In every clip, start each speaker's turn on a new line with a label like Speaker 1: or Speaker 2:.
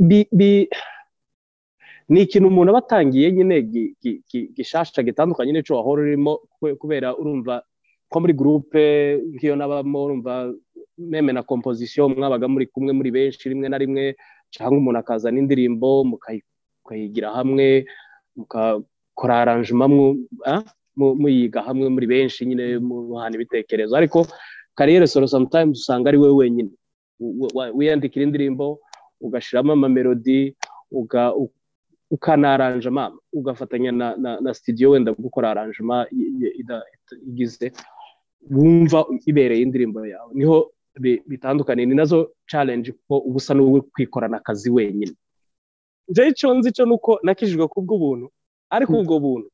Speaker 1: Ni ikintu umuntu aba atangiye nyine gishasha, gitandukanye n'ico wahora urimo, kubera urumva ko muri groupe nk'iyo nabamo, urumva même na composition mwabaga muri kumwe muri benshi rimwe na rimwe, cyangwa umuntu akazana indirimbo mukayigira hamwe, mukakora arrangement, muyiga hamwe muri benshi nyine, muhana ibitekerezo. Ariko carrière solo, sometimes usanga ari wowe wenyine wiyandikira indirimbo, ugashiramo ama mélodie, ukanaranja, ugafatanya na studio wenda gukora arrangement igize wumva ibereye indirimbo yawe. Niho bitandukaniye, ni nazo challenge, kuko uba usa n'uwo kwikorana akazi wenyine. Njyewe icyo nzi cyo nuko nakijijwe kubw'ubuntu, ariko ubwo buntu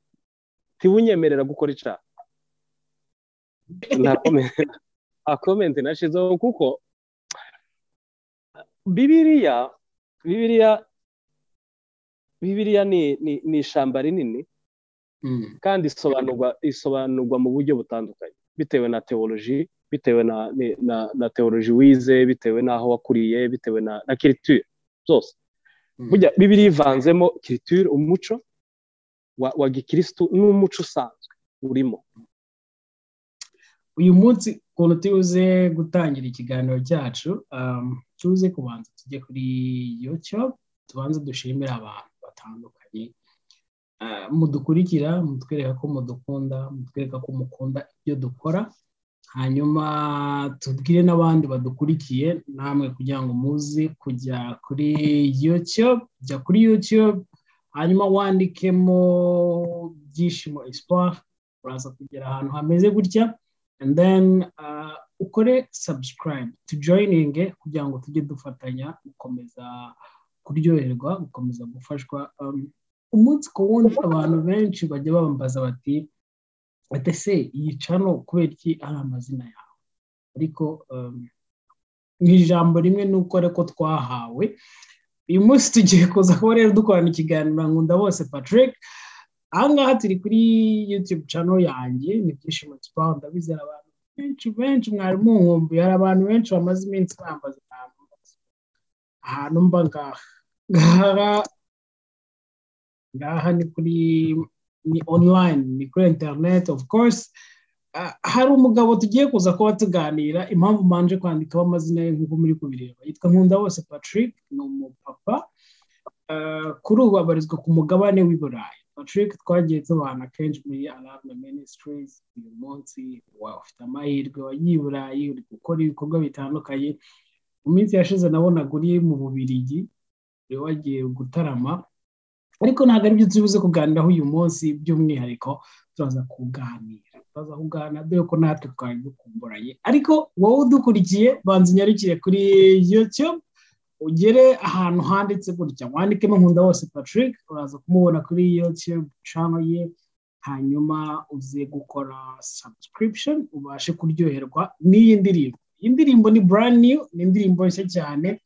Speaker 1: ntibunyemerera gukora icyaha. Nta comment nashizeho, kuko Bibiliya ni ishyamba rinini, kandi isobanurwa mu buryo butandukanye bitewe na théologie, bitewe na théologie wize, bitewe n'aho wakuriye, bitewe na culture zose. Burya Bibiliya ivanzemo culture, umuco wa gikirisitu n'umuco usanzwe urimo.
Speaker 2: Uyu munsi ukuntu tuze gutangira ikiganiro cyacu, tuze kubanza tujye kuri YouTube, tubanze dushimire abantu batandukanye mudukurikira, mutwereka ko mudukunda, mutwereka ko mukunda ibyo dukora. Hanyuma tubwire n'abandi badukurikiye namwe kugira ngo muze kujya kuri YouTube. Jya kuri YouTube, hanyuma wandikemo Byishimo Espoir, uraza kugera ahantu hameze gutya, and then ukore subscribe, tujoininge kugira ngo tujye dufatanya gukomeza kuryoherwa, gukomeza gufashwa umunsi ku wundi. Abantu benshi bajya bambaza bati: "Ese iyi channel kubera iki ari amazina yawe?" Ariko mu ijambo rimwe ni uko ariko twahawe. Uyu munsi tugiye kuza kuba rero dukorana ikiganiro Nkunda Bose Patrick. Ahangaha turi kuri YouTube channel yanjye, ni Byishimo Espoir. Ndabizera abantu benshi benshi mwari munkumbuye. Hari abantu benshi bamaze iminsi bambaza ahantu mba. Ngaha ngaha ngaha ni kuri, ni online, ni kuri internet of course. Hari umugabo tugiye kuza kuba tuganira. Impamvu mbanje kwandikaho amazina ye nk'uko muri kubireba, yitwa Nkunda Bose Patrick, ni umupapa, kuri ubu abarizwa ku mugabane w'i Burayi. Patrick twagiye tubana kenshi muri Alarm Ministries. Uyu munsi ufite amahirwe, wagiye i Burayi, uri gukora ibikorwa bitandukanye. Mu minsi yashize nabonaga uri mu Bubirigi, uri wagiye gutarama, ariko ntabwo aribyo turi buze kuganiraho uyu munsi. By'umwihariko turaza kuganira dore ko natwe twari dukumburanye. Ariko wowe udukurikiye, banza unyarukire kuri YouTube, ugere ahantu handitse gutya, wandikemo Nkunda Bose Patrick, uraza kumubona kuri YouTube channel ye, hanyuma uze gukora subscription, ubashe kuryoherwa n'iyi ndirimbo. Iyi ndirimbo ni brand new, ni indirimbo nshya cyane,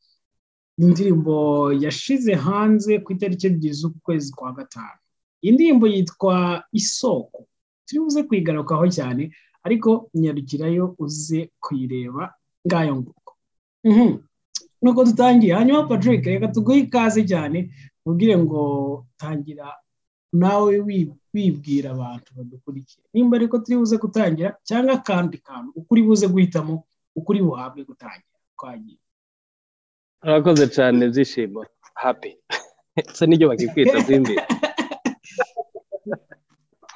Speaker 2: ni indirimbo yashize hanze ku itariki 2 z'ukwezi kwa gatanu. Iyi ndirimbo yitwa Isoko. Turi buze kuyigarukaho cyane, ariko nyarukirayo uze kuyireba. Ngayo nguko nuko dutangiye. Hanyuma Patrick, reka tuguhe ikaze cyane, ubwire ngo tangira nawe wibwira abantu badukurikiye, nimba ariko turi buze gutangira cyangwa akandi kantu uko uri buze guhitamo, uko uri buhabwe gutangira. Twagiye.
Speaker 1: Urakoze cyane, Byishimo Happy, se nibyo bakikwita simbi?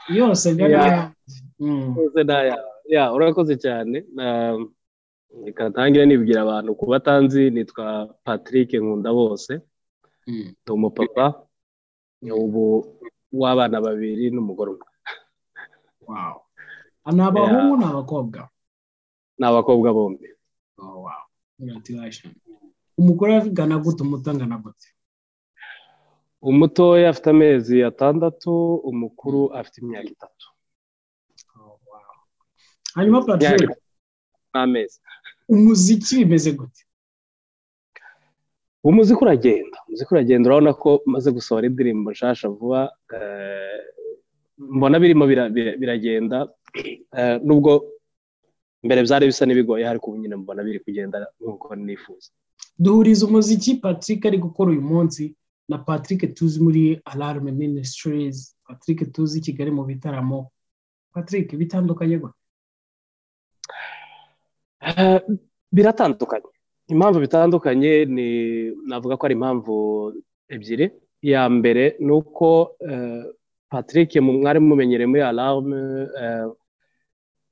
Speaker 2: Yose.
Speaker 1: Yose ya, urakoze cyane. Reka ntangire nibwira abantu ku batanzi. Nitwa Patrick Nkunda Bose, ndi umupapa ubu w'abana babiri n'umugore umwe.
Speaker 2: Ni abahungu, ni abakobwa?
Speaker 1: Ni abakobwa bombi.
Speaker 2: Umugore angana gute? Umuto angana gute?
Speaker 1: Umutoya afite amezi 6, umukuru afite imyaka 3.
Speaker 2: Hanyuma Patrick,
Speaker 1: n'amezi.
Speaker 2: Umuziki bimeze gute?
Speaker 1: Umuziki uragenda, umuziki uragenda. Urabona ko maze gusohora indirimbo nshasha vuba, mbona birimo biragenda, nubwo mbere byari bisa n'ibigoye, ariko ubu nyine mbona biri kugenda nk'uko nifuza.
Speaker 2: Duhuriza umuziki Patrick ari gukora uyu munsi na Patrick tuzi muri Alarm Ministries, Patrick tuzi Kigali mu bitaramo. Patrick, bitandukanye gute?
Speaker 1: Biratandukanye. Impamvu bitandukanye ni, navuga ko ari impamvu ebyiri. Iya mbere ni uko Patrick mwari mumenyereye muri Alarm,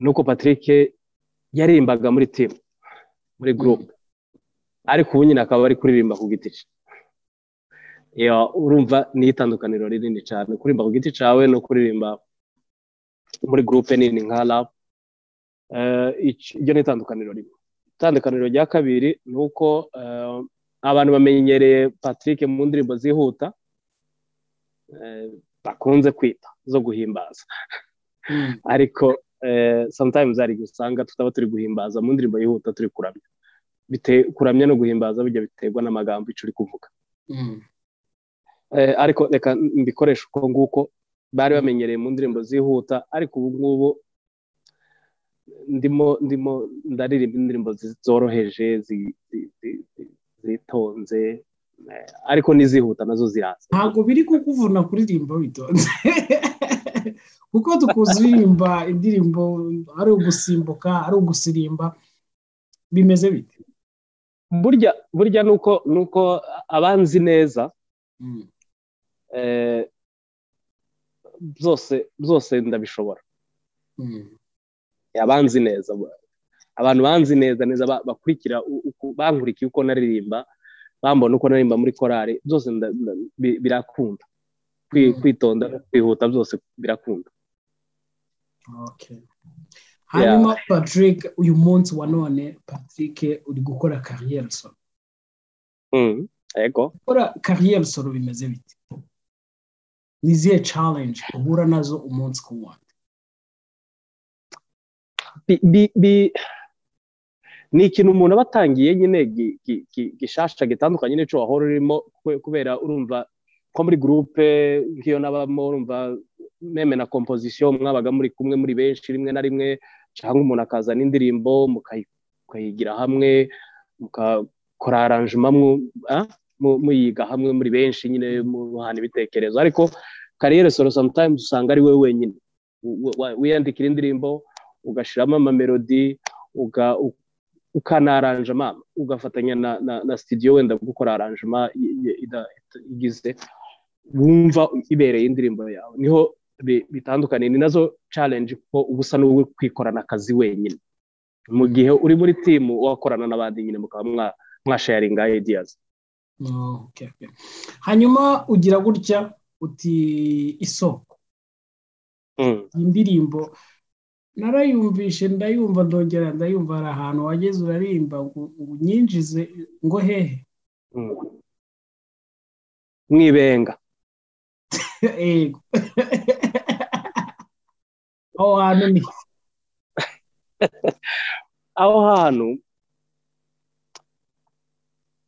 Speaker 1: ni uko Patrick yaririmbaga muri team, muri group, ariko ubu nyine akaba ari kuririmba ku giti cye. Urumva ni itandukaniro rinini cyane, kuririmba ku giti cyawe no kuririmba muri groupe nini nka Alarm. Iryo ni itandukaniro rimwe. Itandukaniro rya kabiri ni uko abantu bamenyereye Patrick mu ndirimbo zihuta, bakunze kwita zo guhimbaza, ariko sometimes hari usanga tutaba turi guhimbaza mu ndirimbo yihuta, turi kuramya. Kuramya no guhimbaza bijya biterwa n'amagambo icyo uri kuvuga. Ariko reka mbikoresha uko nguko bari bamenyereye mu ndirimbo zihuta, ariko ubu ngubu ndimo ndaririmba indirimbo zoroheje, zitonze, ariko n'izihuta nazo ziraza.
Speaker 2: Ntabwo biri kukuvuna kuririmba witonze, kuko tukuzuririmba indirimbo ari ugusimbuka, ari ugusirimba, bimeze bite?
Speaker 1: Burya nuko abanzi neza, byose ndabishobora. Abanzi neza, abantu banzi neza neza, bakurikira, bankurikiye uko naririmba, bambona uko naririmba muri korari, byose birakunda. Kwitonda, kwihuta, byose birakunda.
Speaker 2: Hanyuma Patrick, uyu munsi wa none Patrick uri gukora carrière solo.
Speaker 1: Yego.
Speaker 2: Gukora carrière solo bimeze bite? Ni izihe challenge uhura nazo umunsi ku wundi?
Speaker 1: Ni ikintu umuntu aba atangiye nyine gishasha, gitandukanye n'ico wahora urimo, kubera urumva ko muri groupe nk'iyo nabamo, urumva même na composition mwabaga muri kumwe muri benshi rimwe na rimwe, cyangwa umuntu akazana indirimbo mukayigira hamwe, mukakora arrangement muyiga hamwe muri benshi nyine, muhana ibitekerezo. Ariko carrière solo sometimes usanga ari wowe wenyine wiyandikira indirimbo, ugashiramo amamelodi, ukanarrangement, ugafatanya na studio wenda gukora arrangement igize wumva ibereye indirimbo yawe. Niho bitandukanye, ni nazo challenge, kuko uba usa n'uwo kwikorana akazi wenyine, mu gihe uri muri team wakorana n'abandi nyine, mukaba mwasharinga ideas.
Speaker 2: Hanyuma ugira gutya uti Isoko. Indirimbo narayumvishe, ndayumva, ndongera ndayumva, hari ahantu wageze urarimba ngo unyinjize ngo hehe?
Speaker 1: Mwibenga.
Speaker 2: Yego, aho hantu ni
Speaker 1: Aho hantu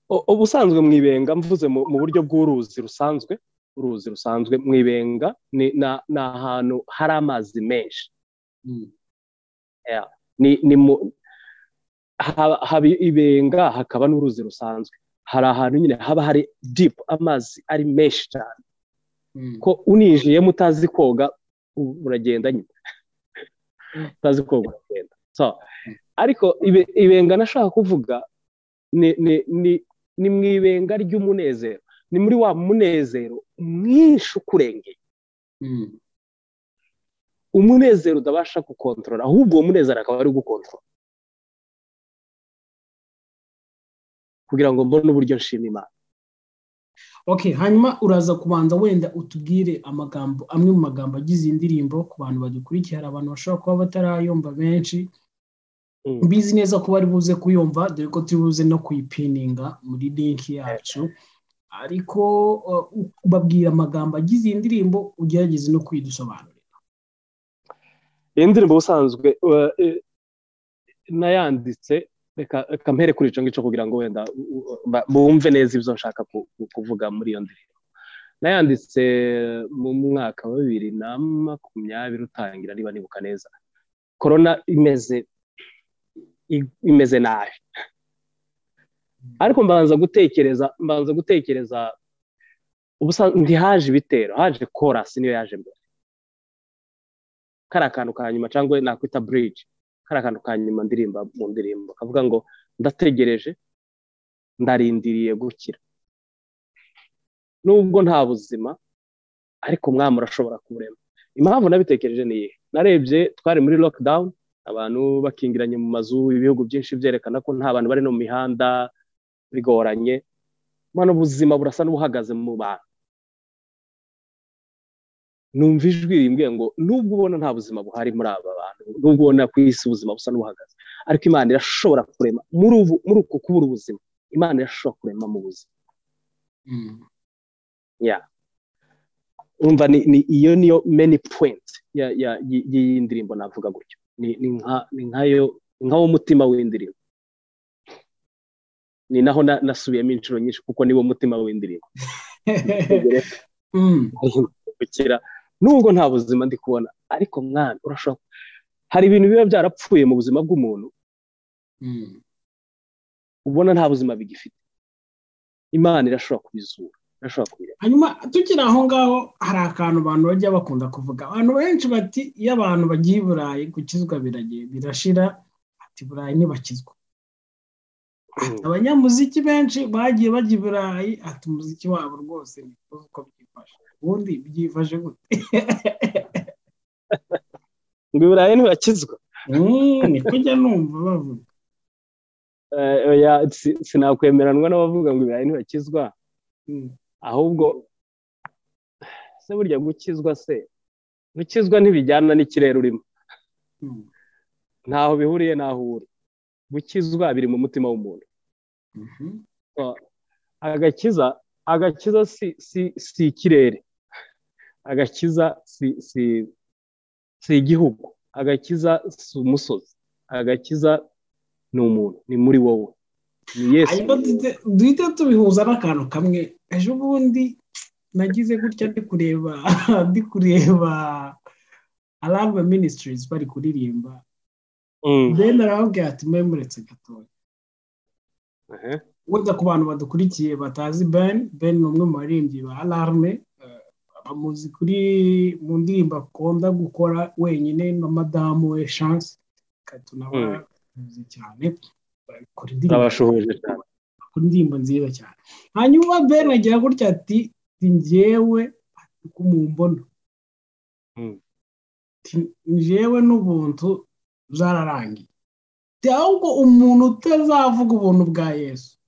Speaker 1: ubusanzwe mwibenga, mvuze mu buryo bw'uruzi rusanzwe, uruzi rusanzwe, mwibenga ni ahantu hari amazi menshi. Ni haba ibenga, hakaba n'uruzi rusanzwe. Hari ahantu nyine haba hari deep, amazi ari menshi cyane, ko uninjiyemo utazi koga uragenda nyine, utazi koga uragenda. So, ariko ibenga nashaka kuvuga ni mu ibenga ry'umunezero, ni muri wa munezero mwinshi ukurengeye, umunezero utabasha gukontorora, ahubwo uwo munezero akaba ari gukontorora kugira ngo mbone uburyo nshima Imana.
Speaker 2: Okay, hanyuma uraza kubanza wenda utubwire amagambo amwe mu magambo agize indirimbo ku bantu badukurikiye. Hari abantu bashobora kuba batarayumva benshi, mbizi neza ko bari buze kuyumva, dore ko turi buze no kuyipininga muri link yacu, ariko ubabwira amagambo agize iyi ndirimbo, ugerageze no kuyidusobanurira.
Speaker 1: Iyi ndirimbo ubusanzwe nayanditse, reka mpere kuri icyo ngicyo kugira ngo wenda bumve neza ibyo nshaka kuvuga muri iyo ndirimbo. Nayanditse mu mwaka wa 2020 utangira, niba nibuka neza, korona imeze nabi. Ariko mbanza gutekereza ntihaje ibitero, haje chorus niyo yaje mbere. Kari akantu ka nyuma cyangwa nakwita bridge, kari akantu ka nyuma ndirimba mu ndirimbo kavuga ngo ndategereje ndarindiriye gukira, nubwo nta buzima ariko mwami urashobora kuburema. Impamvu nabitekereje ni iyihe? Narebye twari muri lockdown, abantu bakingiranye mu mazu, ibihugu byinshi byerekana ko nta bantu bari no mu mihanda, bigoranye. Mwana ubuzima burasa n'ubuhagaze mu bantu. Numva ijwi rimbwiye ngo nubwo ubona nta buzima buhari muri aba bantu, nubwo ubona ku isi ubuzima busa n'ubuhagaze, ariko Imana irashobora kurema muri uko kubura ubuzima. Imana irashobora kurema mu buzima. Yeah. Urumva ni iyo niyo many point ya y'iyi ndirimbo navuga gutyo. Ni nkayo nkawo mutima w'indirimbo. Ni naho nasubiyemo inshuro nyinshi kuko niwo mutima w'indirimbo. Gukira nubwo nta buzima ndi kubona, ariko mwana urashobora. Hari ibintu biba byarapfuye mu buzima bw'umuntu, ubona nta buzima bigifite. Imana irashobora kubizura, irashobora kubirema.
Speaker 2: Hanyuma tukiri aho ngaho, hari akantu abantu bajya bakunda kuvuga. Abantu benshi bati iyo abantu bagiye i Burayi gukizwa birashira, ati Burayi ntibakizwa. Abanyamuziki benshi bagiye bajya i Burayi, ati umuziki wabo rwose ntituzi uko byifashe. Ubundi byifashe gute?
Speaker 1: Ngo i Burayi ntibakizwa?
Speaker 2: Niko njya numva bavuga.
Speaker 1: Sinakwemeranwa n'abavuga ngo i Burayi ntibakizwa. Ahubwo se burya gukizwa se, gukizwa ntibijyana n'ikirere urimo. Ntaho bihuriye naho uri. Gukizwa biri mu mutima w'umuntu. Agakiza si ikirere. Agakiza si igihugu. Agakiza si umusozi. Agakiza ni umuntu, ni muri wowe. Ni Yesu.
Speaker 2: Duhita tubihuza n'akantu kamwe. Ejo bundi nagize gutya ndi kureba Alarm Ministries bari kuririmba. Ben arababwira ati mwe muretse gatoya. Wenda ku bantu badukurikiye batazi Ben ni umwe mu baririmbyi ba Alarm, bamuzi kuri mu ndirimbo akunda gukora wenyine na madamu we Chance, tunabamuzi cyane, bakora indirimbo nziza cyane. Hanyuma Ben agira gutya ati njyewe kumumbona njyewe n'ubuntu zararangiye, ahubwo umuntu utazavuga ubuntu bwa Yesu.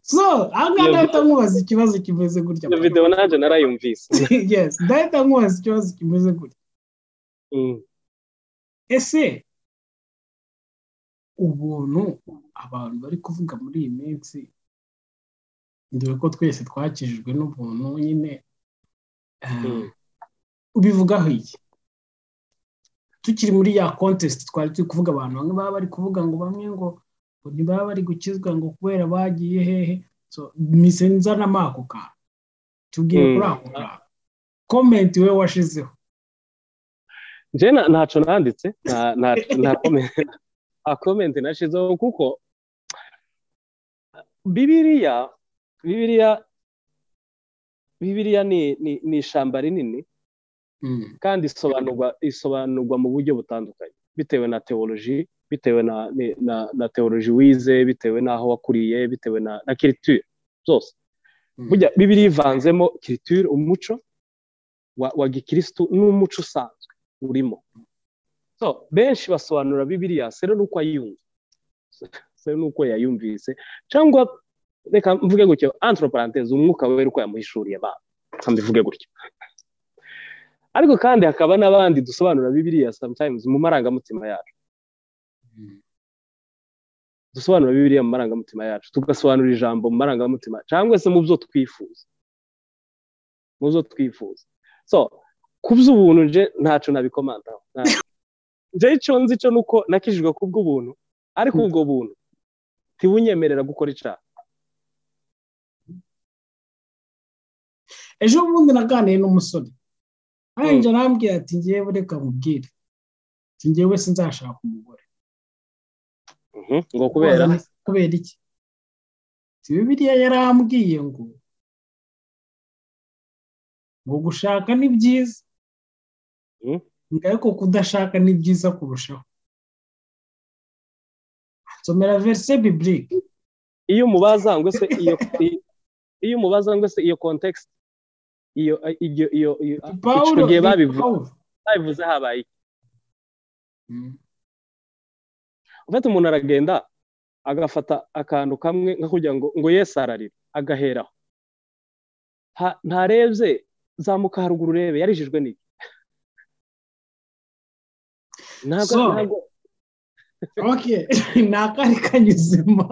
Speaker 2: So ahangaha ndahita nkubaza ikibazo kimeze gutya.
Speaker 1: Iyo video nanjye narayumvise.
Speaker 2: Yes, ndahita nkubaza ikibazo kimeze gutya. Ese ubuntu abantu bari kuvuga muri iyi minsi, ndebe ko twese twakijijwe n'ubuntu nyine, ubivugaho iki? Tukiri muri ya contest twari turi kuvuga, abantu bamwe baba bari kuvuga ngo bamwe ngo ntibaba bari gukizwa ngo kubera bagiye hehe. So mise nzana mako ka tubwiye kuri ako kantu, comment we washizeho.
Speaker 1: Nje ntaco nanditse, nta comment nashizeho, kuko Bibiliya ni ishamba rinini, kandi isobanurwa mu buryo butandukanye bitewe na theology, bitewe na theology wize, bitewe naho wakuriye, bitewe na culture zose. Burya Bibiliya ivanzemo culture, umuco wa gikristo n'umuco usanzwe urimo. So benshi basobanura Bibiliya sero nuko ayumva, sero nuko yayumvise, cyangwa reka mvuge gutyo, entre parenthèses, umwuka wera uko yamuhishuriye ba, mbivuge gutyo. Ariko kandi hakaba n'abandi dusobanura Bibiliya sometimes mu marangamutima yacu. Dusobanura Bibiliya mu marangamutima yacu, tugasobanura ijambo mu marangamutima cyangwa se mu byo twifuza. Mu byo twifuza. So kuby'ubuntu nje ntaco nabikomandaho. Nje icyo nzi cyo nuko nakijijwe kubw'ubuntu, ariko ubwo buntu ntibunyemerera gukora icyaha.
Speaker 2: Ejo bundi naganiye n'umusore, arangije arambwira ati ngewe reka nkubwire, Njyewe sinzashaka umugore.
Speaker 1: Ngo kubera
Speaker 2: iki? Bibiliya yarambwiye ngo gushaka ni byiza, ariko kudashaka ni byiza kurushaho. Nsomera verse biblique.
Speaker 1: Iyo umubaza ngo se iyo umubaza ngo se iyo context iyo iyo iyo
Speaker 2: Paulo
Speaker 1: gihe babivuze habaye iki? Ufite umuntu aragenda agafata akantu kamwe nka kugira ngo Yesu ararira agaheraho, ntarebye zamuka haruguru urebe yarijijwe n'iki.
Speaker 2: Ntabwo okay, nakari kanyuzemo.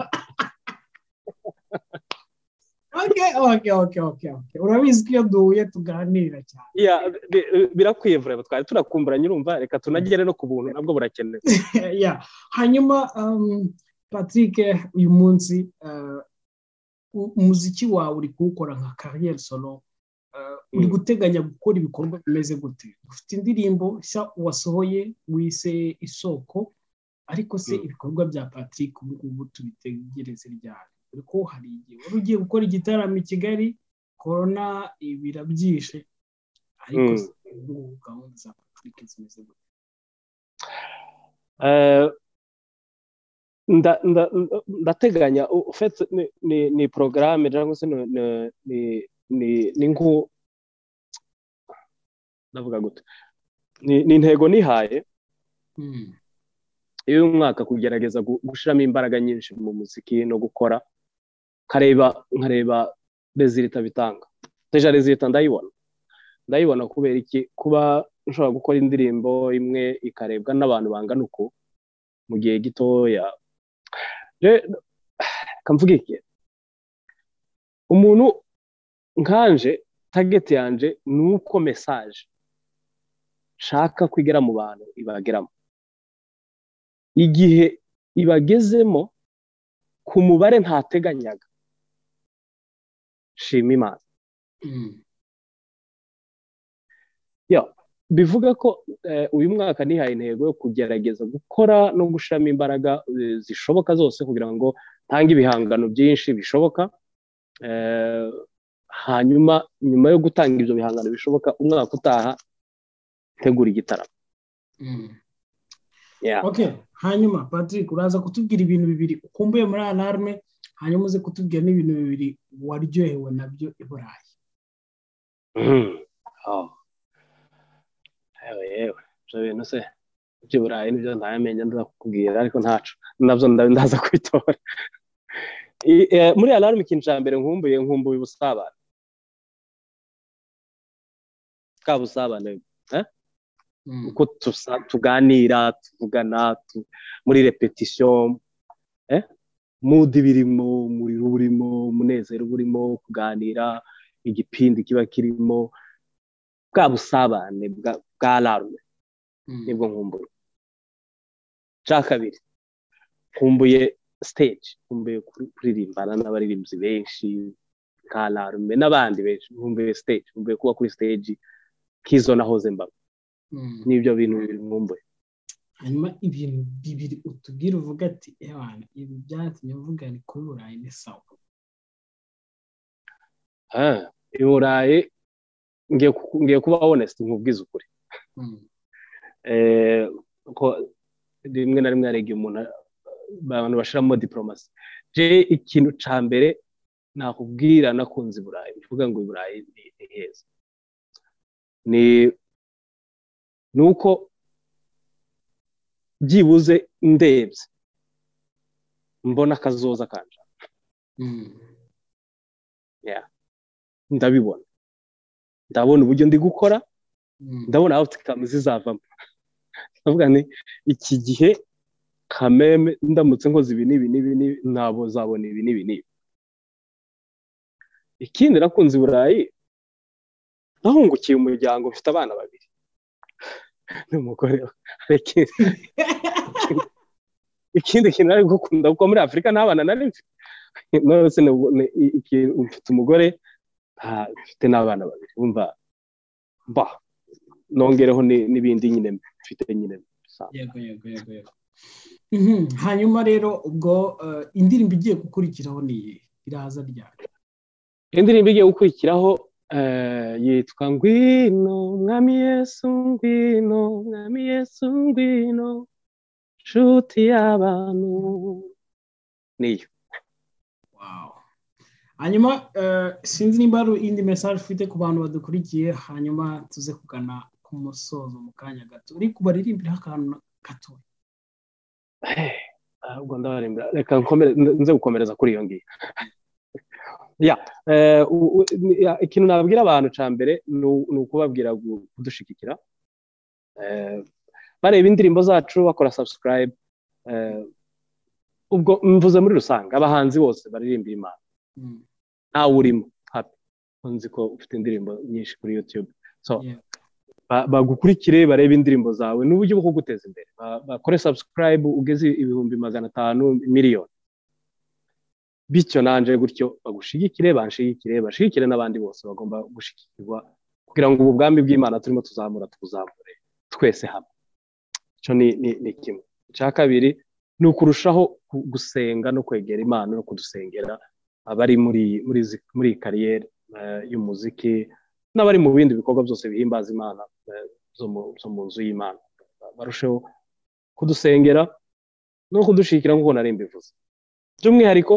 Speaker 2: Okay. Urabizi ko iyo duhuye tuganira cyane.
Speaker 1: Yeah, birakwiye vure twari turakumburanye, urumva reka tunagere no ku buntu nabwo burakenewe.
Speaker 2: Yeah. Hanyuma Patrick, uyu munsi umuziki wawe uri kuwukora nka carrière solo, uri guteganya gukora ibikorwa bimeze gute? Ufite indirimbo nshya wasohoye wise Isoko, ariko se ibikorwa bya Patrick ubu ngubu tubitegereze ryari? Ariko hari igihe wari ugiye gukora igitaramo i Kigali, corona birabyishe, ariko ubu gahunda za Patrick zimeze gute?
Speaker 1: Ndateganya ufite ni programme cyangwa se ni nko ndavuga gute, ni intego nihaye uyu mwaka kugerageza gushiramo imbaraga nyinshi mu muziki no gukora, nkareba resulta bitanga. Deja resulta ndayibona kubera iki? Kuba nshobora gukora indirimbo imwe ikarebwa n'abantu bangana uko mu gihe gitoya. Kamvuga iki, umuntu nkanje target yanje nuko message nshaka kwigera mu bantu ibageramo, igihe ibagezemo ku mubare ntateganyaga, shima Imana. Yo bivuga ko uyu mwaka nihaye intego yo kugerageza gukora no gushiramo imbaraga zishoboka zose kugira ngo ntange ibihangano byinshi bishoboka, hanyuma nyuma yo gutanga ibyo bihangano bishoboka umwaka utaha tegura igitaramo. Yeah.
Speaker 2: Okay, hanyuma Patrick uraza kutubwira ibintu bibiri ukumbuye muri Alarme, hanyuma uze kutubwira n'ibintu bibiri waryohewe nabyo i Burayi.
Speaker 1: Yewe ibyo bintu se by'i Burayi nibyo ntayamenya ndakubwira, ariko ntaco nabyo ndaza kwitora. Muri Alarme ikintu cya mbere nkumbuye ubusabane, bwa busabane uko tuganira, tuvugana muri repetition, mood birimo, umuriro burimo, umunezero burimo, kuganira, igipindi kiba kirimo, bwa busabane bwa Alarme nibwo nkumbuye. Cya kabiri nkumbuye stage, nkumbuye kuririmbana n'abaririmbyi benshi nka Alarme n'abandi benshi, nkumbuye stage, nkumbuye kuba kuri stage kizo nahoze mba. Nibyo bintu bibiri nkumbuye.
Speaker 2: Hanyuma ibintu bibiri utubwira uvuga ati ewana ibi byatumye mvuga ni kuri Burayi ni sawa.
Speaker 1: I Burayi ngiye kuba honest nkubwiza ukuri. Ko rimwe na rimwe arega umuntu abantu bashiramo diplomasi. Je ikintu ca mbere nakubwira nakunze i Burayi, mvuga ngo i Burayi ni heza, ni nuko byibuze ndebye mbona akazoza kanje. Yeah, ndabibona, ndabona uburyo ndi gukora, ndabona outcome zizavamo. Ndavuga nti iki gihe kameme ndamutse nkoze ibi n'ibi n'ibi nabo zabona ibi n'ibi n'ibi. Ikindi nakunze i Burayi, nahungukiye umuryango, mfite abana babiri n'umugore. Ikindi kintu nari gukunda kuko muri Afurika nta bana nari mfite, none se mfite umugore mfite n'abana babiri, umva ba nongereho n'ibindi nyine mfite nyine
Speaker 2: Yego. Hanyuma rero ubwo indirimbo igiye gukurikiraho ni iraza ryari?
Speaker 1: Indirimbo igiye gukurikiraho yitwa Ngwino Mwami Yesu, ngwino Mwami Yesu, ngwino nshuti y'abantu, niyo.
Speaker 2: Wow. Hanyuma sinzi nimba hari indi message ufite ku bantu badukurikiye, hanyuma tuze kugana ku musozo mu kanya gato. Uri kubaririmbira akantu gato?
Speaker 1: Ubwo ndabaririmbira, reka nze gukomereza kuri iyo ngiyo. Ikintu nababwira abantu cya mbere ni ukubabwira kudushigikira, bareba indirimbo zacu, bakora subscribe. Ubwo mvuze muri rusange abahanzi bose baririmbira Imana, ntawe urimo happy, nzi ko ufite indirimbo nyinshi kuri YouTube, so bagukurikire barebe indirimbo zawe n'uburyo bwo kuguteza imbere, bakore subscribe ugeze 500,000 miliyoni, bityo nanje gutyo bagushigikire, banshigikire, bashigikire n'abandi bose bagomba gushigikirwa kugira ngo ubu bwami bw'Imana turimo tuzamura tuzamure twese hamwe. Icyo ni kimwe. Icya kabiri ni ukurushaho gusenga no kwegera Imana no kudusengera abari muri kariyeri y'umuziki n'abari mu bindi bikorwa byose bihimbaza Imana zo mu nzu y'Imana, barusheho kudusengera no kudushikira nk'uko nari mbivuze. By'umwihariko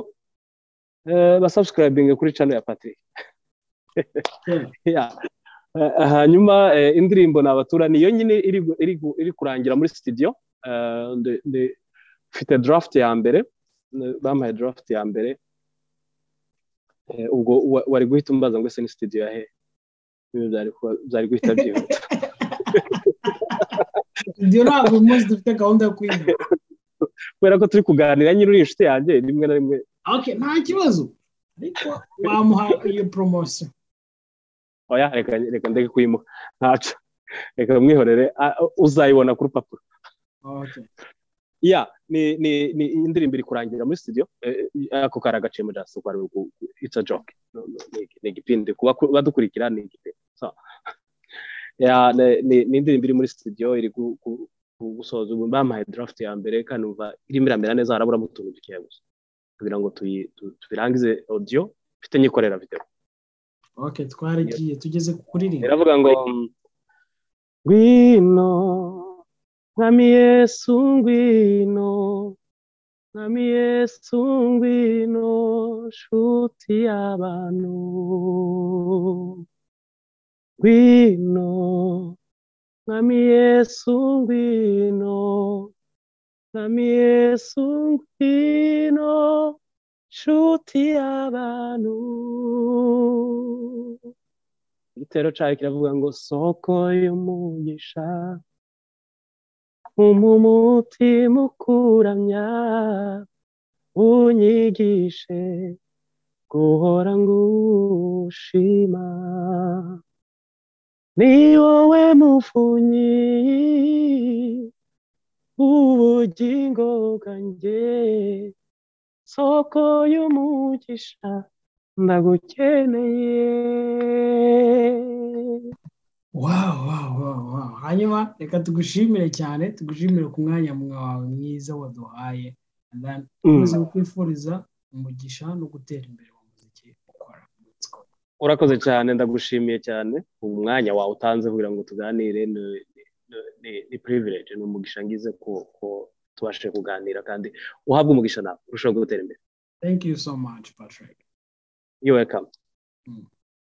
Speaker 1: basubscribing kuri channel ya Patrick. Hanyuma indirimbo nabatura niyo nyine iri kurangira muri studio. Mfite draft ya mbere, bampaye draft ya mbere. Ubwo wari guhita umbaza ngo ese ni studio ya he? Byari guhita byihuta.
Speaker 2: Studio ntabwo umunsi dufite gahunda yo kwiga,
Speaker 1: kubera ko turi kuganira nyine uri inshuti yanjye rimwe na rimwe.
Speaker 2: Okay, nta kibazo, ariko wamuha iyo promotion.
Speaker 1: Oya, reka ndeke kuyimuha, ntaco, reka mwihorere, uzayibona ku rupapuro.
Speaker 2: Okay.
Speaker 1: Ya, ni indirimbo iri kurangira muri studio. Ako kari agaciro just kwari it's a joke, ni igipindi kuba badukurikira ni igipindi. So ya ni indirimbo iri muri studio iri gusoza. Ubu bampaye draft ya mbere kandi umva irimo iramera neza, haraburamo utuntu dukeya gusa kugira ngo tubirangize audio, mfite nyikorera video.
Speaker 2: Okay, twaragiye tugeze kuririmba.
Speaker 1: Iravuga ngo ngwino Mwami Yesu, ngwino Mwami Yesu, ngwino nshuti y'abantu, ngwino Mwami Yesu, ngwino Mwami Yesu, ngwino nshuti y'abantu. Igitero cyayo kiravuga ngo soko y'umugisha, umutima ukuramya, unyigishe guhora ngushima, ni wowe muvunyi ubugingo bwanjye, soko y'umugisha ndagukeneye.
Speaker 2: Wow. Hanyuma reka tugushimire cyane, tugushimire ku mwanya wawe mwiza waduhaye, and then tuze kukwifuriza umugisha no gutera imbere mu muziki ukora.
Speaker 1: Urakoze cyane, ndagushimiye cyane umwanya wawe utanze kugira ngo tuganire. Ni privilege, ni umugisha ngize ko tubashe kuganira, kandi uhabwe umugisha nawe urushaho gutera imbere.
Speaker 2: Thank you so much, Patrick.
Speaker 1: You're welcome.